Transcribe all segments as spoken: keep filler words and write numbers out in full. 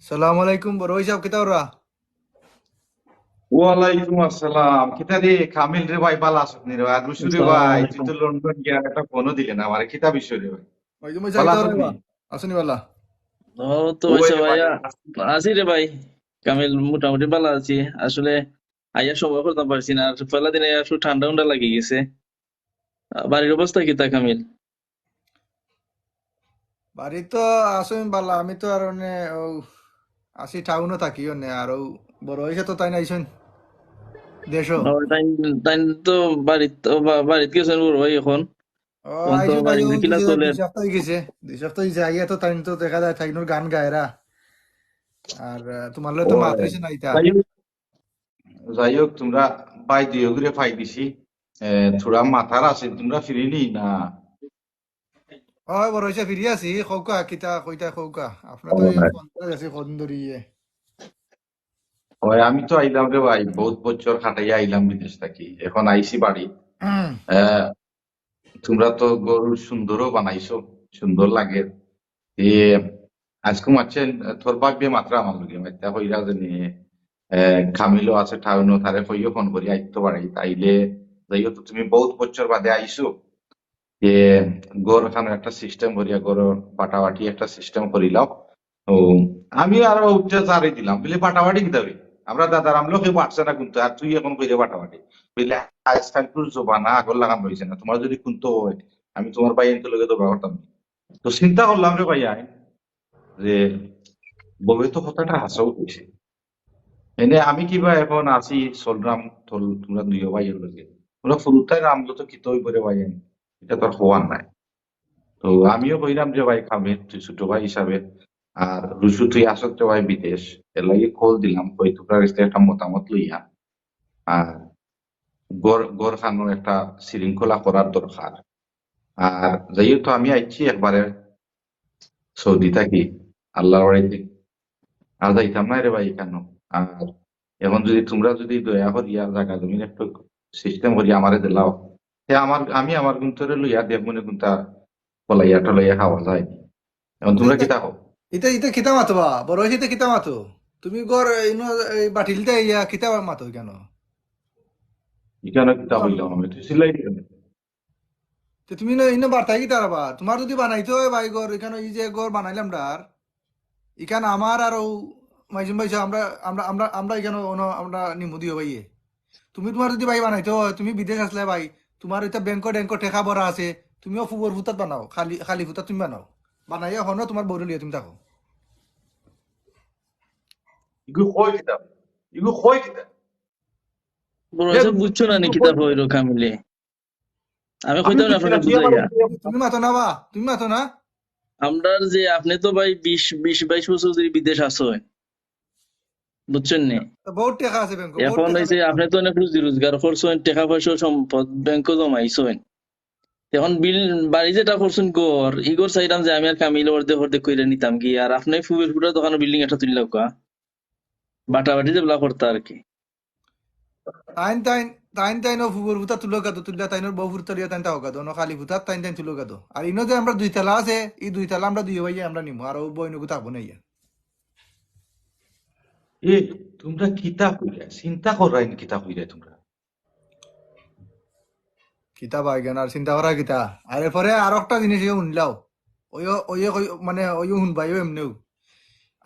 সালাম আলাইকুম, বড় ভাই সাহেব, কিতা ওরা? ওয়ালাইকুম আসসালাম। কিতা রে কামিল রে ভাই, বালা আছস নি রে ভাই? আর রুশু রে ভাই, তুই তো লন্ডন গিয়া একটা ফোনও দিলে না আমারে, কিতা বিষয় রে ভাই? ওই তুমি বালা আছস নি? আছনি বালা? ও তো ওই ভাই, আছি রে ভাই। কামিল, মোটামুটি বালা আছি। আসলে আইয়া সময় করতাম পারছি না, আর পয়লা দিনে একটু ঠান্ডা উন্ডা লাগি গেছে। বাড়ির অবস্থা কিতা কামিল? বাড়ি তো আছইন বালা, আমি তো আর মানে ও আছি টাউনো থাকি অনে, আর ও বড় ভাই তো তাইন আইছইন দেশো। ও, তাইন, তাইন তো বাড়িত, ও বা-, বাড়িত গেছইন বড় ভাই অখন। ও, অখন তো আইছইন, বাড়ির আইছইন, কিলা দুই, চলে? দুই সপ্তাহ অই গেছে, দুই সপ্তাহ অই গেছে, আইয়া তো তাইন তো দেখা যায় তাইনর গান গায়রা। আর, আহ, তোমার লগে তো ও, মাত অইছে না ইতা। যাই হোক, যাই হোক, তোমরা ভাই দুইওগুরে পাই দিছি। এ, থুড়া মাতার আছে, তোমরা ফিরি নি না? অয়, বড় ভাই সাব, ফিরি আছি, কউক্কা, কিতা কইতা কউক্কা। আপনার তো ও, এই ভাই। ফোন করে আছি, ফোন ধরিয়ে। অয়, আমি তো আইলাম রে ভাই, বউত বছর কাটাইয়া আইলাম বিদেশ থাকি, অখন আইছি বাড়ি। হুম। এ, তোমরা তো ঘর সুন্দরও বানাইছো, সুন্দর লাগে। এ, আইজকু মাতছে, তোর ভাইয়ে মাতরা আমার লগে, মাতিয়া কইরা যে নি, এ, কামিলও আছে টাউনো, তারে কইও ফোন করি আইতো পারে, তাইলে যাই হোক, তুমি বউত বছর বাদে আইছো, যে ঘর খানো একটা system করিয়া, ঘর বাটাবাটি একটা system করিলাও। তো আমি আরো উঠে জারি দিলাম, বলে, "বাটাবাটি কিতা বে? আমরা দাদার আমলো কেউ বাটছে না কিন্তু, আর তুই অখন কইরে বাটাবাটি?" বলে, "আইজকালকুর জমানা আগর লাখান রইছে না, তোমার যদি কুনতো অয়, আমি তোমার ভাইয়াইন্তর লগে ঝগড়া করতাম নি।" তো চিন্তা করলাম রে ভাইয়াইন, যে বউয়ে তো কথাটা হাছাউ কইছে। এনে আমি কিবা অখন আছি, চলরাম, তোমরা দুইও ভাইর লগে। তোমরা ফুরুতাইন আমলো তো কিতা অইবো রে ভাইয়াইন, ইটা তো আর কওয়ার নাই। তো আমিও কইলাম যে, "ভাই কামিল, তুই ছোট ভাই হিসাবে, আর রুশু তুই আছস তো ভাই বিদেশ, এর লাগি কল দিলাম, কই তোমরার গেছ থাকি একটা মতামত লইয়া, আর ঘর, ঘর খানো একটা শৃঙ্খলা করার দরকার।" আর যাই হোক, তো আমি আইছি একবারে সৌদি থাকি, আল্লাহর বাড়িতে, আর যাইতাম না রে ভাই ইখানো। আর অখন যদি তোমরা যদি দয়া করিয়া জাগা জমিন একটু system করি আমারে দিলাও, তে আমার, আমি আমার গুন্তরে লইয়া দেখমুনে কুনতা পলাইয়া টলাইয়া খাওয়া যায়। অখন তোমরা কিতা কও? ইতা, ইতা কিতা মাতো বা? বড় ভাই সাব, ইতা কিতা মাতো? তুমি ঘর ইনো, এই বাটিলতে ইয়া কিতা মাতো কেনে? ইখানো কিতা কইলাম আমি? তুই চিল্লাই কেনে? তে তুমি না, ইনো বার্তায় কিতা রাখবা? তোমার যদি বানাইতে অয় ভাই ঘর, ইখানো এই যে ঘর বানাইলাম ডার, ইখান আমার আর ও মাইজুম ভাই সাব, আমরা, আমরা, আমরা, আমরা ইখানো অনো আমরা নিমু দিও ভাইয়ে। তুমি তোমার যদি ভাই বানাইতে অয়, তুমি বিদেশ আছলায় ভাই, তোমার ইতা ব্যাংকো ট্যাংকো টেকা ভরা আছে, তুমিও ফুবর ফুতাত বানাও, খালি, খালি ফুতাত তুমি বানাও। বানাইয়া অনো তোমার বউরে লইয়া তুমি থাকো। ইগু কয় কিতা? ইগু কয় কিতা? বড় ভাই সাব, বুঝছো না নি কিতা কইরো কামিলে? আমি কইতাম না আপনারে বুঝাইয়া। তুমি মাতো না বা, তুমি মাতো না। আমরার যে আপনে তো ভাই বিশ, বিশ বাইশ বছর ধরি বিদেশ আছইন, বুঝছইন নি? তো বউত টেকা আছে ব্যাংকো, বউত অখন টেকা অইছে আছে। আপনে তো অনেক রুজি রোজগার করছইন, টেকা পয়সা সম্পদ ব্যাংকো জমাইছইন। অখন বিল, বাড়ি যেটা করছইন ঘর, ই ঘর চাইরাম যে আমি আর কামিল অর্ধেক অর্ধেক করিয়া নিতাম কি, আর আপনে ফুবর ফুতার দোকানো building একটা তুলিলাউক্কা, বাটাবাটি যেবলা করতা আর কি। তাইন, তাইন, তাইন, তাইন ও ফুবর ফুতা তুলো গাদো, তুললা তাইনর বউ ফুরতা লইয়া তাইন তাও গাদো, অনো খালি ফুতা তাইন, তাইন তুলো গাদো। আর ইনো যে আমরা দুই তালা আছে, ই দুই তালা আমরা দুই ভাইয়ে আমরা নিমু, আর ও বইনগু থাকবো না ইয়া। এ, তোমরা কিতা কইরা? চিন্তা করাইন কিতা কইরা তোমরা? কিতা বা ইখান আর চিন্তা করা কিতা? আর এরপরে আর একটা জিনিস ইয়ে শুনলাও, ওইও, ওইও কই-, মানে ওইও শুনবাইও এমনেও।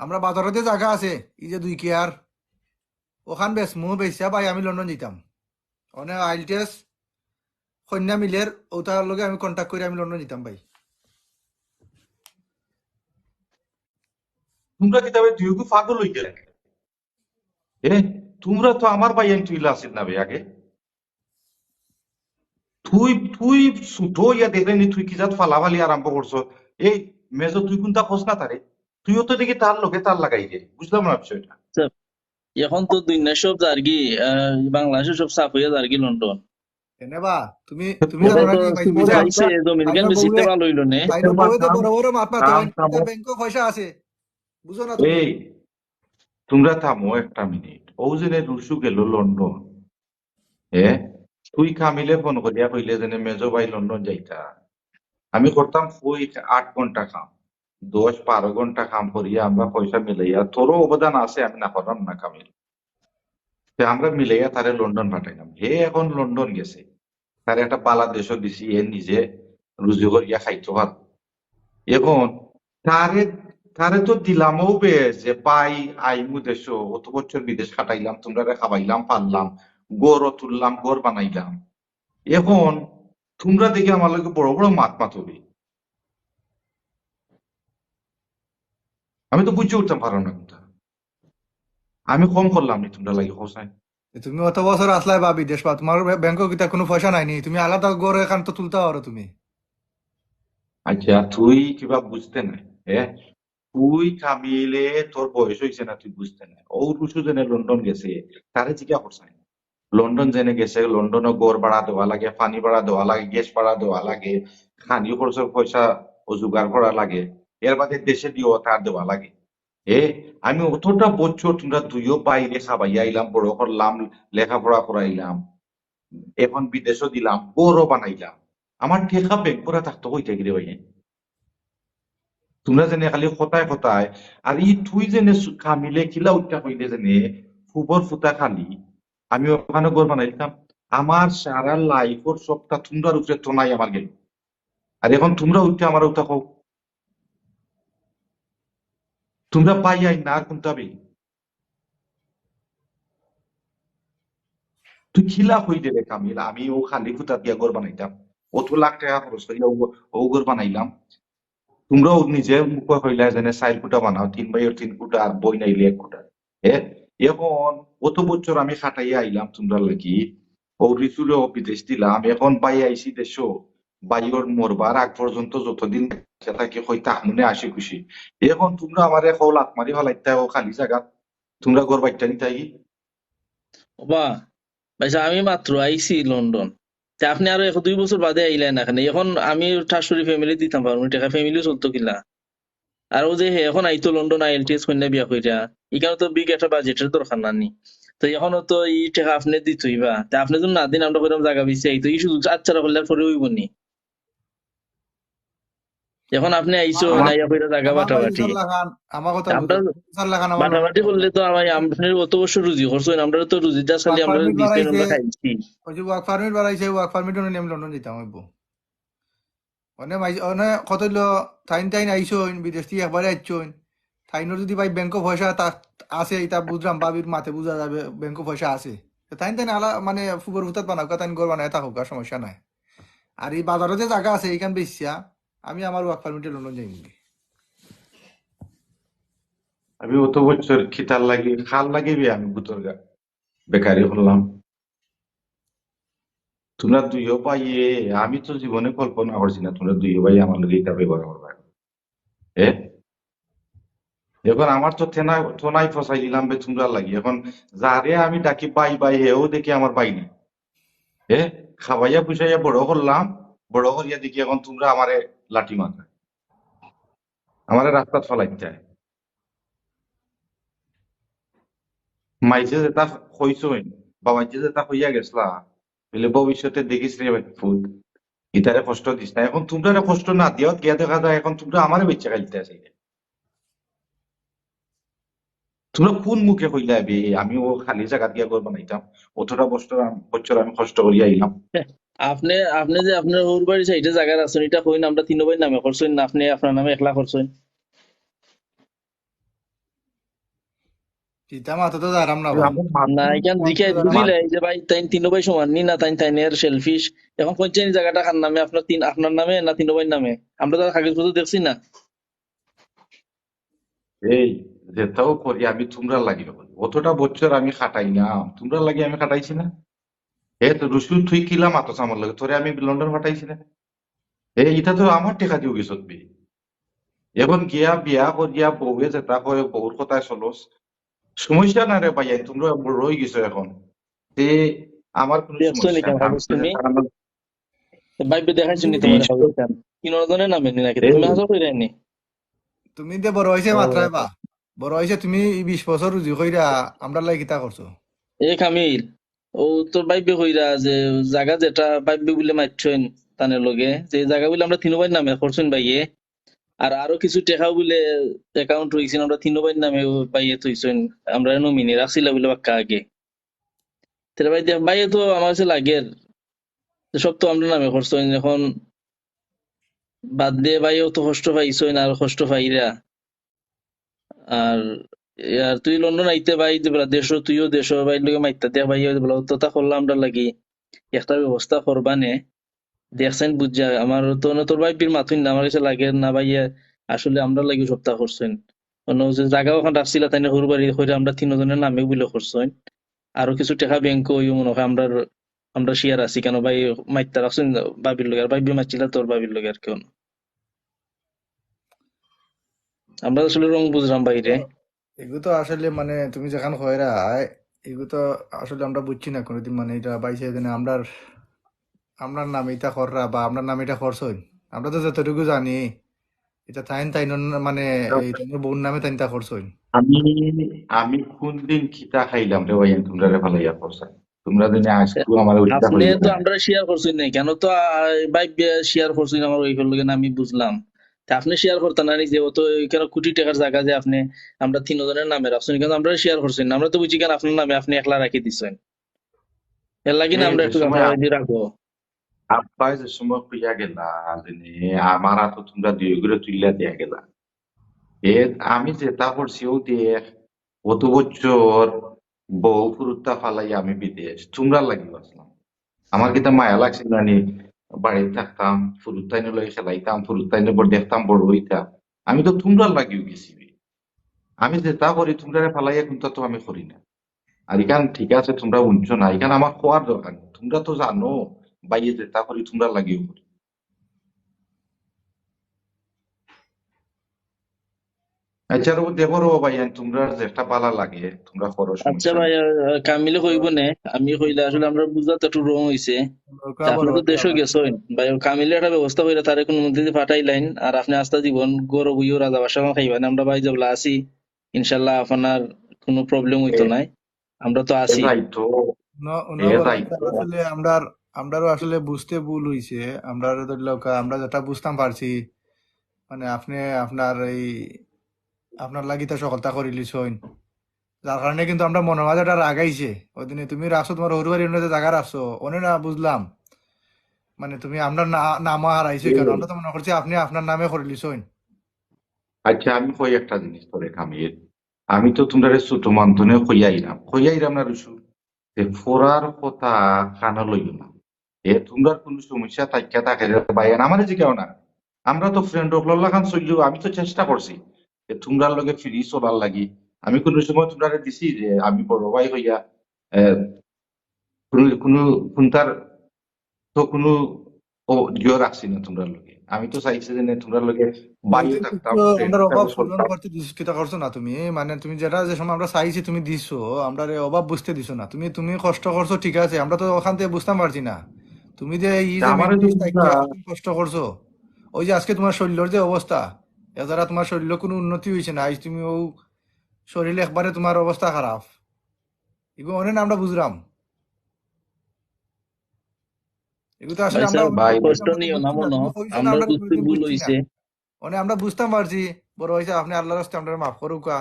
আমরা বাজারো যে জাগা আছে, ই যে দুই কিয়ার, অখান বেচমু, বেচিয়া ভাই আমি লন্ডন যাইতাম। অনে আইলটেস কইন্যা মিলের, অতার লগে আমি contact করি আমি লন্ডন যাইতাম ভাই। তোমরা কিতা বে দুইওগু পাগল অই গেলে? এ, তোমরা তো আমার ভাইয়াইন তুইলা আছিল না বে আগে। তুই, তুই ছোট অইয়া দেখলে নি তুই কি জাত ফালাফালি আরম্ভ করছস। এই মেজো, তুই কুনতা কস না তারে? তুইও তো দেখি তার লগে তার লাগাই রে। বুঝলাম না বিষয়টা। আচ্ছা, অখন তো দুনিয়া সব যারগি, আহ, বাংলাদেশো সব সাফ অইয়া যারগি লন্ডন। কেনে বা? তুমি, তুমি অখন জানো না তো নি ভাই, সুবিধা অইছে, জমিন খান বেচিতে ভালা অইলো নে। তাইনর বউয়ে তো বড় বড় মাত মাতে, তাইনর ব্যাংকো পয়সা আছে। বুঝো না তুমি? এই, তোমরা থামো একটা মিনিট। অউ যে নে রুশু গেল লন্ডন, এ, তুই কামিলে ফোন করিয়া কইলে যে নে মেজো ভাই লন্ডন যাইতা। আমি করতাম ওই আট ঘন্টা কাম। দশ বারো ঘন্টা কাম করিয়া আমরা পয়সা মিলাইয়া, তোরও অবদান আছে, আমি না করলাম না, কামিল। তে আমরা মিলাইয়া তারে লন্ডন পাঠাইলাম। হে এখন লন্ডন গেছে, তারে একটা বালা দেশও দিছি, এ নিজে রুজি করিয়া খাইতো পারবো। এখন তারে, তারে তো দিলামও বে যে ভাই আইমু দেশো, অত বছর বিদেশ কাটাইলাম, তুমরারে খাবাইলাম, পাললাম, ঘরও তুললাম, ঘর বানাইলাম। এখন তুমরা দেখি আমার লগে বড় বড় মাত মাতো বে। আমি তো বুঝি উঠতাম পারলাম না কুনটা। আমি কম করলাম নি তুমরার লাগি, কও চাই? এ, তুমি অত বছর আছলায় বা বিদেশ বা, তুমার বে-, ব্যাংকো কিতা কুনু পয়সা নাই নি? তুমি আলাদা ঘর এখান তো তুলতা পারো তুমি। আচ্ছা, তুই কিবা বুঝতে নাই, এ? তুই কামিলে তোর বয়স অইছে না, তুই বুঝতে নাই। ও রুশু যেনে লন্ডন গেছে, তারে জিগা করছস নি? লন্ডন যেনে গেছে, লন্ডনো ঘর ভাড়া দেওয়া লাগে, পানি ভাড়া দেওয়া লাগে, গ্যাস ভাড়া দেওয়া লাগে, খানি খরচর পয়সা ও জোগাড় করা লাগে, এর বাদে দেশে দিও তার দেওয়া লাগে। এ, আমি অতটা বছর তুমরা দুইও ভাইরে খাবাইয়া আইলাম, বড় করলাম, লেখাপড়া করাইলাম, এখন বিদেশও দিলাম, ঘরও বানাইলাম, আমার টেকা ব্যাংক করা থাকতো কই থাকি রে ভাই? তুমরা যেনে খালি কথায় কথায়, আর ই তুই যেনে সু-, কামিলে কিলা উঠা কইলে যেনে ফুবর ফুতা খালি, আমি ওখানো ঘর বানাইতাম, আমার সারা লাইফর সবটা তুমরার উপরে তো নাই আমার গেল। আর এখন তুমরা উঠে আমার উঠা কও, তুমরা পাই আই না আর কুনটা বে? তুই কিলা কইলে রে কামিল, আমি ও খালি ফুতা দিয়া ঘর বানাইতাম, অত লাখ টেকা খরচ করিয়া ও, ও ঘর বানাইলাম। তুমরাও নিজে মুখে কইলা যেনে চাইর কুটা বানাও, তিন ভাইর তিন কুটা আর বইন আইলে এক কুটা। এ, এখন অত বছর আমি খাটাইয়া আইলাম তুমরার লাগি, ও রিসুলেও বিদেশ দিলাম, এখন ভাই আইছি দেশো, ভাইর মরবার আগ পর্যন্ত যতদিন বাঁচা থাকি কই থাকমুনে হাসি খুশি। এখন তুমরা আমারে কও লাত মারি ফালাইতা ও খালি জাগাত, তুমরা ঘর বাইট্টা নিতাই। ওবা, ভাইসাব, আমি মাত্র আইছি লন্ডন। তে আপনে আরো এক দুই বছর বাদে আইলা না কেনে? এখন আমি ঠাস করি ফ্যামিলি দিতাম পারমু নি টেকা, ফ্যামিলি চলতো কিলা? আর ও যে হে এখন আইতো লন্ডন আইএলটিএস কইন্যা বিয়া কইরা, ইখানো তো বিগ একটা বাজেটর দরকার না নি। তো এখনো তো ই টেকা আপনে দিতইবা। তে আপনে যদি না দিন, আমরা কইরাম জাগা বেচি আইতো, ই সুযোগ আচ্ছারা করলে আর পরে অইবো নি? এখন আপনে আইছো, আমার, আইয়া কইরা জাগা আমার কথা বাটাবাটি। ইসার লাখান, আমার কথা আমরা বুঝো, ইসার লাখান আমার বাটাবাটি করলে তো আমার, আপনে অত বছর রুজি করছইন, আমরা তো রুজি দাস খালি work আমরা permit দিছইন, আমরা বাড়াইছে, খাইছি। ওই যে work permit বাড়াইছে, work permit অনে আমি লন্ডন যাইতাম অইবো। অনে মাই-, অনে কত অইলো, তাইন তাইন আইছইন, বিদেশ থাকি একবারে আইছইন। তাইনর যদি ভাই ব্যাংকো পয়সা তা-, আছে, ইটা বুঝলাম, ভাবির মাতে বুঝা যার ব্যাংকো পয়সা আছে। তো তাইন তাইন আলা, মানে, ফুবর ফুতাত বানাউক্কা, তাইন ঘর বানাইয়া থাকউক্কা, সমস্যা নাই। আর ই বাজারো যে জাগা আছে, ইখান বেচিয়া আমি আমার work permit এ লন্ডন যাইমু। আমি অত বছর কিতার লাগি, কার লাগি বে আমি বুতর গা-, বেকারি করলাম। তুমরা দুইও ভাইয়ে, আমি তো জীবনে কল্পনা করছি না তুমরা দুইও ভাই আমার লগে ইতা ব্যবহার করবা। এ? এখন আমার তো থেনা-, থনাই ফসাই দিলাম বে তুমরার লাগি। এখন যারে আমি ডাকি ভাই ভাই, হেও দেখি আমার ভাই না। এ? খাবাইয়া পুষাইয়া বড় করলাম, বড় করিয়া দেখি এখন তুমরা আমারে লাঠি মাররায়, আমারে রাস্তাত ফালাইতায়। মাইনষে যেতা কইছইন, বাবাইনষে যেতা কইয়া গেছলা, বলে, "ভবিষ্যতে দেখিস রে ভাই পুত, ইতারে কষ্ট দিস না।" এখন তুমরারে কষ্ট না দিয়াও গিয়া দেখা যায়, এখন তুমরা আমারে বেচা খাইতে আছে। তুমরা কোন মুখে কইলা বে, আমি ও খালি জাগাত গিয়া ঘর বানাইতাম? অতটা বছর আম-, বছর আমি কষ্ট করিয়া আইলাম। আপনে, আপনে যে আপনার হউর বাড়ির সাইডে জাগা রাখছইন, ইটা কইন আমরা তিনো ভাইর নামে করছইন না, আপনে আপনার নামে একলা করছইন? ইতা মাতো তো জানরাম না ভাই। আমার মাত না, ইখান আমার জিকাই তো জানরাম না। বুঝিলাই যে ভাই, তাইন তিনো ভাই সমান নি না, তাইন, তাইন এর selfish। এখন কইছইন জাগাটা কার নামে, আপনার তিন, আপনার নামে না তিনো ভাইর নামে? আমরা তো আর কাগজপত্র দেখছি না। এই, যেতাও করি আমি তুমরার লাগি করি। অতটা বছর আমি খাটাইলাম, তুমরার লাগি আমি খাটাইছি না? এ তো রুশু, তুই কিলা মাতস আমার লগে? তোরে আমি লন্ডন পাঠাইছি না? এ, ইটা তো আমার টেকা দিও গেছত বে। এখন গিয়া বিয়া করিয়া বউয়ে যেতা কয়, বউর কথায় চলস। সমস্যা না রে ভাইয়া, তুমরা বড় অই গেছো এখন। তে আমার কোনো দেখছো নি সমস্যা নাই। আমি কাগজ তুমি? তো ভাইবে দেখাইছো নি তোমার এই কাগজ খান? তিনজনের নামে নি নাকি? এই তুমি হাসো কইরায় নি? তুমি যে বড় অইছে ও। মাত্রায় বা। বড় অইছে তুমি ই বিশ বছর রুজি কইরা আমরার লাগি কিতা করছো? এ কামিল, ও তোর ভাইবে কইরা যে জাগা যেটা ভাইবে বুলে মাতছইন তানের লগে, যে জাগা বুলে আমরা তিনো ভাইর নামে করছইন ভাইয়ে, আর আরো কিছু টেকা বুলে অ্যাকাউন্ট রইছে, আমরা তিনো ভাইর নামে ভাইয়ে থইছইন, আমরা নমিনি রাখছিলা বুলে বাক্কা আগে। তাহলে ভাই দেখ, ভাইয়ে তো আমার কাছে লাগের, তো সব তো আমরা নামে করছইন। এখন বাদ দে, ভাইও তো কষ্ট পাইছইন আর কষ্ট পাইরা। আর, আর তুই লন্ডন আইতে ভাই, দেশো, তুইও দেশো, ভাইর লগে মাইত্তা দেখ, ভাই, বলো, তো তা করলাম আমরা লাগি, একটা ব্যবস্থা করবা নে। দেখছইন বুঝা, আমার তো না, তোর ভাইবির মাতুন না, আমার কাছে লাগে না, ভাইয়ে আসলে আমরা লাগি সবতা করছইন। অন্য যে জাগা ওখান রাখছিলা, তাইন হুরু বাড়ি কইরা আমরা তিনজনের নামে বুলে করছইন। আরো কিছু টেকা ব্যাংকো ওই মনে হয় আমরা, আমরা শেয়ার আছি, কেন ভাই মাইত্তা রাখছইন ভাবির লগে, আর ভাইবি মাতছিলা তোর ভাবির লগে আর কেউ না। আমরা আসলে রং বুঝলাম বাইরে। এগু তো আসলে মানে তুমি যেখান কইরা, এগু তো আসলে আমরা বুঝছি না কোনোদিন, মানে এটা বাইসে দিনে আমরার, আমরার নামে এটা কররা বা আমরার নামে এটা করছইন। আমরা তো যতটুকু জানি, এটা তাইন তাইন মানে এই তাইন বউর নামে তাইন তা করছইন। আমি, আমি কোন দিন কিতা খাইলাম রে ভাই, তোমরা রে ফালাইয়া করছইন। তোমরা দিনে আজকে আমার ওইটা আপনি হইল তো না। আমরা শেয়ার করছইন না, কেন তো, আহ, ভাই বে-, শেয়ার করছইন আমার ওইফের লগে না, আমি বুঝলাম। তা আপনি শেয়ার করতেন না নিজে, অত কেন কোটি টাকার জাগা যে আপনি আমরা তিনজনের নামে রাখছইন, কিন্তু আমরা শেয়ার করছইন না, আমরা তো বুঝি কেন আপনার নামে আপনি একলা রাখি দিছইন, এর লাগি না এই আমরা যে একটু সময় গাফাগাফি রাখবো। আব্বাই যে সময় কইয়া গেলা যে নে, আমার তো তোমরা দুই ঘরে তুলিয়া দিয়া গেলা। এ আমি যেটা করছি, ও দেখ, অত বছর বউ ফুরুত্তা ফালাই আমি বিদেশ, তোমরা লাগি আসলাম। আমার কিতা মায়া লাগছে না নি? বাড়িত থাকতাম, ফুরুত্তাইন লই খেলাইতাম, ফুরুত্তাইন বড় দেখতাম, বড় হইতাম। আমি তো তোমরা লাগিও গেছি বে। আমি যেটা করি, তোমরা ফালাইয়া কোনটা তো আমি করি না। আর এখান ঠিক আছে, তোমরা উঠছো না, এখান আমার খোয়ার দরকার নেই। তোমরা তো জানো, বাইয়ে যেটা করি, তোমরা লাগিও করি। আচ্ছা, রবো, দেখো রবো ভাই, আইন তোমরা যেটা ভালা লাগে, তোমরা করো, আচ্ছা সমস্যা ভাই, নাই। আহ, কামিলে কইব নে, আমি কইলে আসলে আমরা বুঝাতে একটু রং হইছে। তা আপনি তো দেশও গেছেন ভাই, কামিলে একটা ব্যবস্থা কইরা তারে কোনো মধ্যে ফাটাই লাইন, আর আপনি আস্তা জীবন গৌরব হইও, রাজা বাসা খাইবেন, আমরা ভাই যেবলা আছি, ইনশাল্লাহ আপনার কোনো প্রবলেম হইতো নাই, আমরা তো আছি। এটাই তো, অন্য, অন্য এটাই বড় তো। আসলে আমরার, আমরারও আসলে বুঝতে ভুল হইছে। আমরা ধরলে ওকা-, আমরা যেটা বুঝতাম পারছি, মানে আপনি আপনার এই, আপনার লাগি তো সকলতা করিলিছইন, যার কারণে কিন্তু আমরা মনের মাঝে একটা রাগ আইছে। ওই দিনে তুমি রাখছো, তোমার হরু বাড়ি অন্য জায়গা রাখছো, অনে না বুঝলাম, মানে তুমি আমরা না-, নামও হারাইছো কেন? হুম। আমরা তো মনে করছি আপনি আপনার নামে করিলিছইন। আচ্ছা, আমি কই একটা জিনিস তোরে, কামিল। আমি তো তোমরারে ছোট মানতনে কইয়াইরাম, কইয়াইরাম না রুশু? তে ফোরার কথা কানো লইও না। এ তোমরার কোনো সমস্যা থাকিয়া থাকে রে ভাই, আমারে জিগাও না। আমরা তো ফ্রেন্ড অকলর লাখান চললেও আমি তো চেষ্টা করছি যে তোমরার লগে ফিরি চলার লাগি। আমি কোনো সময় তোমরারে দিছি যে আমি বড় ভাই হইয়া, এ, কোনো, কোনো, কোনটার তো কোনো ও জিও রাখছি না তোমরার লগে। আমি তো চাইছি যে না, তোমরার লগে বাইরে থাকতাম, তো friend আমরার অভাব হিসাবে পূরণ করতাম। করতে দিস-, কিতা করছো না তুমি? মানে তুমি যেটা যে সময় আমরা চাইছি তুমি দিছো, আমরারে অভাব বুঝতে দিছো না। তুমি, তুমি কষ্ট করছো ঠিক আছে, আমরা তো ওখান থেকে বুঝতাম পারছি না। তুমি যে এই যে আমারে তো maintain থাকি তোমরা কষ্ট করছো, ওই যে আজকে তোমার শরীরের যে অবস্থা, এছাড়া তোমার শরীরে কোনো উন্নতি হইছে না, আজ তুমি ও শরীর একবারে তোমার অবস্থা খারাপ, এগুলো অনেক আমরা বুঝলাম। এগুলো তো আসলে ভাই আমরা সাহেব, ভাই, কষ্ট নিও না মনো, আমরা বুঝতে ভুল হইছে। মানে আমরা বুঝতাম পারছি, বড় হইছে, আপনি আল্লাহর রাস্তায় আমরা মাফ করুকা,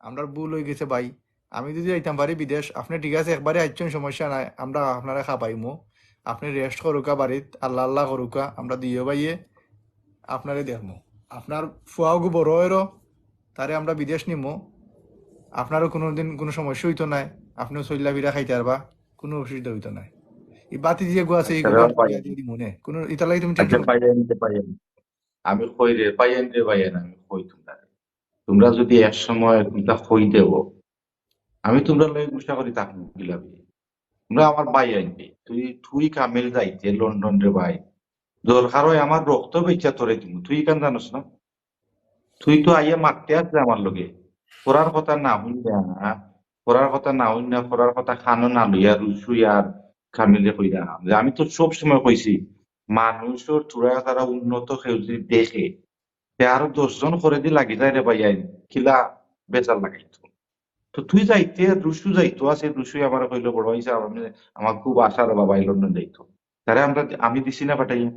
আমরা ভুল হয়ে গেছে ভাই। আমি যদি যাইতাম পারি বিদেশ, আপনি ঠিক আছে, একবারে আইচ্ছেন, সমস্যা নাই, আমরা আপনারে খাবাইমু, আপনি রেস্ট করুকা বাড়িত, আল্লাহ আল্লাহ করুকা, আমরা দুইও ভাইয়ে আপনারে দেখমু। আপনার ফুয়াওগু বড় হইরো, তারে আমরা বিদেশ নিমু, আপনারও কোনো দিন কোনো সমস্যা হইতো নাই, আপনিও চইল্লা ফিরা খাইতে পারবা, কোনো অসুবিধা হইতো নাই। এই বাতি দিয়ে গো আছে, আচ্ছা, এগুলো রে ভাই। দিয়ে দিমু নে, কোনো ইতালাই তুমি আচ্ছা, টেনশন ভাই, আনতে পারি আমি। আমি কই রে, ভাই, আন রে, ভাই, আন, আমি কই তোমরা। তোমরা যদি এক সময় তোমরা কই দেব, আমি তোমরা লই গুসা করি থাকবো কিলাবি। তোমরা আমার ভাই আনবে। তুই, তুই কামিল যাইতে লন্ডন রে ভাই। দরকার হয় আমার রক্ত বেচা তোরে দিমু। তুই কেন জানোস না? তুই তো আইয়া মারতে আসলে আমার লগে। করার কথা না হইন না, করার কথা না হইন না, করার কথা খানো না লইয়া রুশু আর কামিলে কইরা যে আমি তো সব সময় কইছি, মানুষের চূড়ায় তারা উন্নত কেউ যদি দেখে, তে আরো দশ জন করে দি লাগি যায় রে ভাই, আইন কিলা বেজার লাগাইতো। তো তুই যাইতে, রুশু যাইতো আছে, রুশু আমার কইলো, "বড় ভাই সাহেব, আমি, আমার খুব আশা রে বাবা, এই লন্ডন যাইতো।" তারে আমরা, আমি দিছি না পাঠাইয়া।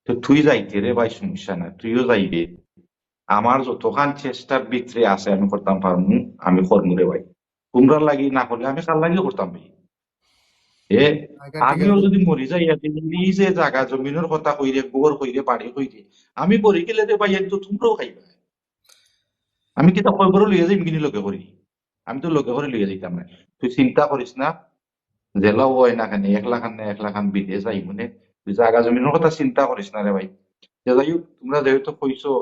তো তুই যাইতে রে ভাই, সমস্যা না, তুইও যাইবে। আমার যতখান চেষ্টার ভিতরে আছে আমি করতাম পারমু, আমি করমু রে ভাই। তুমরার লাগি না করলে আমি কার লাগি করতাম ভাই? এ, আচ্ছা, ঠিক আমিও আছে। যদি মরি যাই, আর এই যে জাগা জমিনর কথা কইরে, ঘর কইরে, বাড়ি কইরে, আমি মরি গেলে রে ভাই, তো তুমরাও খাইবা। আমি কিতা কবরো লইয়া যাইমু গিনি লগে করি? আমি তো লগে করি লইয়া যাইতাম না। তুই চিন্তা করিস না, যেলাও অয় না কেনে, এক লাখ আন না এক লাখ আন বিদেশ যাইমু নে। তুই জাগা জমিনর কথা চিন্তা করিস না রে ভাই। যে যাই হোক, তুমরা যেহেতু কইছো,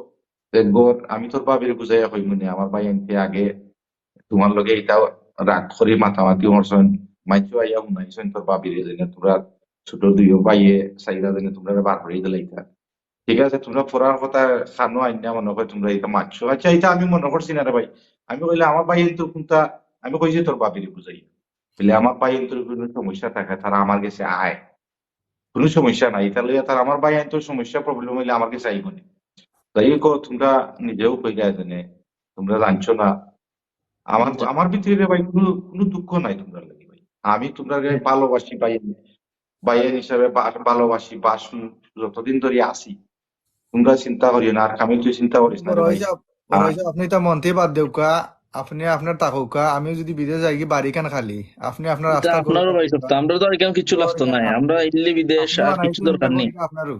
যে ঘর আমি তোর ভাবিরে বুঝাইয়া কইমু নে, আমার ভাইয়াইন্তে আগে তুমার লগে ইতা রাগ করি মাতামাতি করছইন, মাইনষে আইয়া হুনাইছইন তোর ভাবিরে, যেনে তুমরা ছোট দুইও ভাইয়ে চাইরা যেনে তুমরারে বার করি দিলাইতা। ঠিক আছে, তুমরা পড়ার কথা খানো আইন না মনে কয় তুমরা ইতা মাতছো। আচ্ছা, ইতা আমি মনে করছি না রে ভাই। আমি কইলে আমার ভাইয়াইন্তর কুনটা, আমি কইছি তোর ভাবিরে বুঝাই। বলে আমার ভাইয়াইন্তর কুনু সমস্যা থাকে, তারা আমার গেছে আয়, কুনু সমস্যা নাই। ইতা লইয়া তারা আমার ভাইয়াইন্তর সমস্যা problem অইলে আমার গেছে আইবো নে। যাই হোক, তুমরা নিজেও কইলা যেনে, তুমরা জানছো না। আমার, আচ্ছা। আমার ভিতরে রে ভাই কুনু, কুনু দুঃখ নাই তুমরার লাগি ভাই। আমি তুমরারে হুম। ভালোবাসি ভাই, ভাইয়াইন হিসাবে বা-, ভালোবাসি, বাসি, যতদিন ধরি আছি। তুমরা চিন্তা করিও না, আর কামিল তুই চিন্তা করিস না রে বড় ভাই। হিসাব, বড় আর হিসাব, আপনি তো মন্ত্রী বাদ দেউকা, আপনি আপনার থাকউকা, আমিও যদি বিদেশ যাই কি বাড়ি খান খালি, আপনি আপনার ইটা রাস্তা আপনারও ভাই সত্য, আমরা তো আর কেউ কিচ্ছু লাগতো নাই, আমরা ইল্লি বিদেশ আপনি আর কিচ্ছু বানাইছেন দরকার নেই। আপনারও।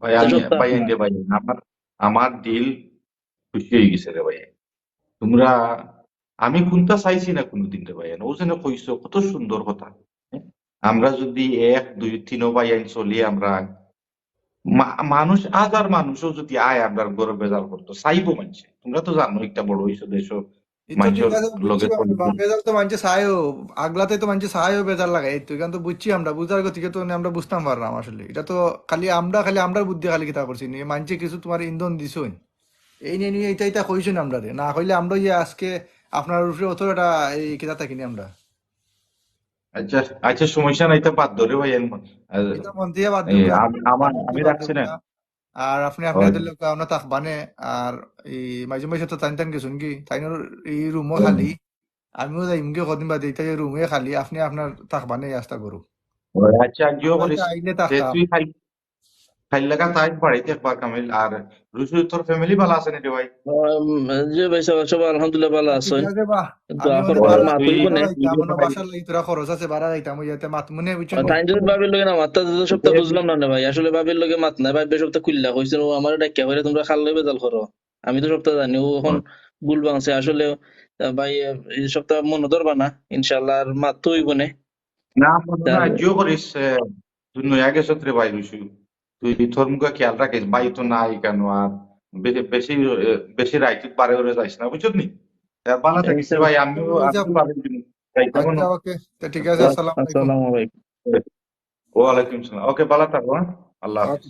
ভাই, এটা আমি, সত্য ভাই, আপনার। এনকে ভাই, আমার, আমার দিল খুশি হয়ে গেছে রে ভাই। তুমরা, আমি কুনটা চাইছি না কুনুদিন রে ভাই, ও যেন কইছো, কত সুন্দর কথা। হ্যাঁ? আমরা যদি এক, দুই, তিন ভাইয়াইন চলি, আমরা মা-, মানুষ, হাজার মানুষও যদি আয়, আমরার ঘরো বেজাল করতো, চাইবো মানষে। তুমরা তো জানো, একটা বড় হইছো দেশো, ইটা ঠিক মানষর আছে, লগে বুঝছি আমি, চলতে। বা-, বেজাল তো মানষে চায়ও, আগলাতে তো মানষে চায়ও বেজাল লাগে, এই তো, ইখান তো বুঝছি আমরা, বুঝার গতিকে তো আমরা বুঝতাম পারলাম আসলে। ইটা তো খালি আমরা, খালি আমরার বুদ্ধি খালি কিতা করছি নি, মানষে কিছু তুমার ইন্ধন দিছইন, এই নিয়ে নিয়ে ইটা, ইটা কইছইন আমরারে, না কইলে আমরা ইয়ে আজকে আপনার উপরে অত একটা এই কিতা থাকি নি আমরা। আচ্ছা, আচ্ছা, সমস্যা নাই, ইটা বাদ দেও রে ভাই, আমি, আহ, ইটা মন দিয়া বাদ এই, দেউকা। আমি, আমার, মন আমি দিয়া বাদ রাখছি না। দেউকা। আর আপনি, আপনি ওই। এদের লোক আমরা থাকবা নে, আর এই মাঝে মাঝে তো তাইন তাইন গেছইন কি, তাইনর এই রুমও হুম। খালি, আমিও যাইমু গি কদিন বাদে, ইটা রুমও খালি, আপনি আপনার থাকবা নে, এই আস্তা করো। ওই, আচ্ছা, জিও আমরা করিস। ইটা আইলে তে থাকতাম। তুই খাই-, খাইল্লাকা তাই বাড়িত একবার কামিল, আর রুশু, তোর family ভালা আছে নি রে ভাই? উম, জি ভাই, সব, সব আলহামদুলিল্লাহ ভালা আছেন। ঠিক আছে বা, কিন্তু আমি এখন অনেক আর ভালা মাত আছি, হইব না। যাইতাম, অন্য বাসার লাগি তোরা খরচ আছে, বাড়া যাইতাম, ওই যাতে মাত মনে বুঝছেন। তাইন যদি ভাবির লগে না মাততা, তো সবটা বুঝলাম না রে ভাই। আসলে ভাবির লগে মাত নাই, ভাই সবটা খুললা কইছেন, ও আমারে ডাকিয়া কইরা তুমরা খাল লই বেজাল করো। আমি তো সবটা জানি, ও এখন হুম। ভুল ভাঙছে আসলে। আহ, ভাই, আহ, এই সবটা মনে ধরবা না, ইনশাআল্লাহ আর মাত তো হইব না। না, মনে তা হয় জিও করিস, আহ, তুই নয়া গেছত রে ভাই রুশু। তুই তোর মুখে খেয়াল রাখিস, ভাই তো নাই কেন আর বে-, বেশি, আহ, বেশি রাইত বারে ওরে যাইস না, বুঝছত নি? তা ভালা থাকিস রে ভাই, আমিও, আচ্ছা, আমিও বারে যাইতাম আচ্ছা, না। ওকে, তা ঠিক আছে, আসসালামু আলাইকুম। আসসালামু আলাইকুম। ওয়ালাইকুম সালাম। ওকে, ভালা থাকো, হ্যাঁ? আল্লাহ হাফেজ। ওকে।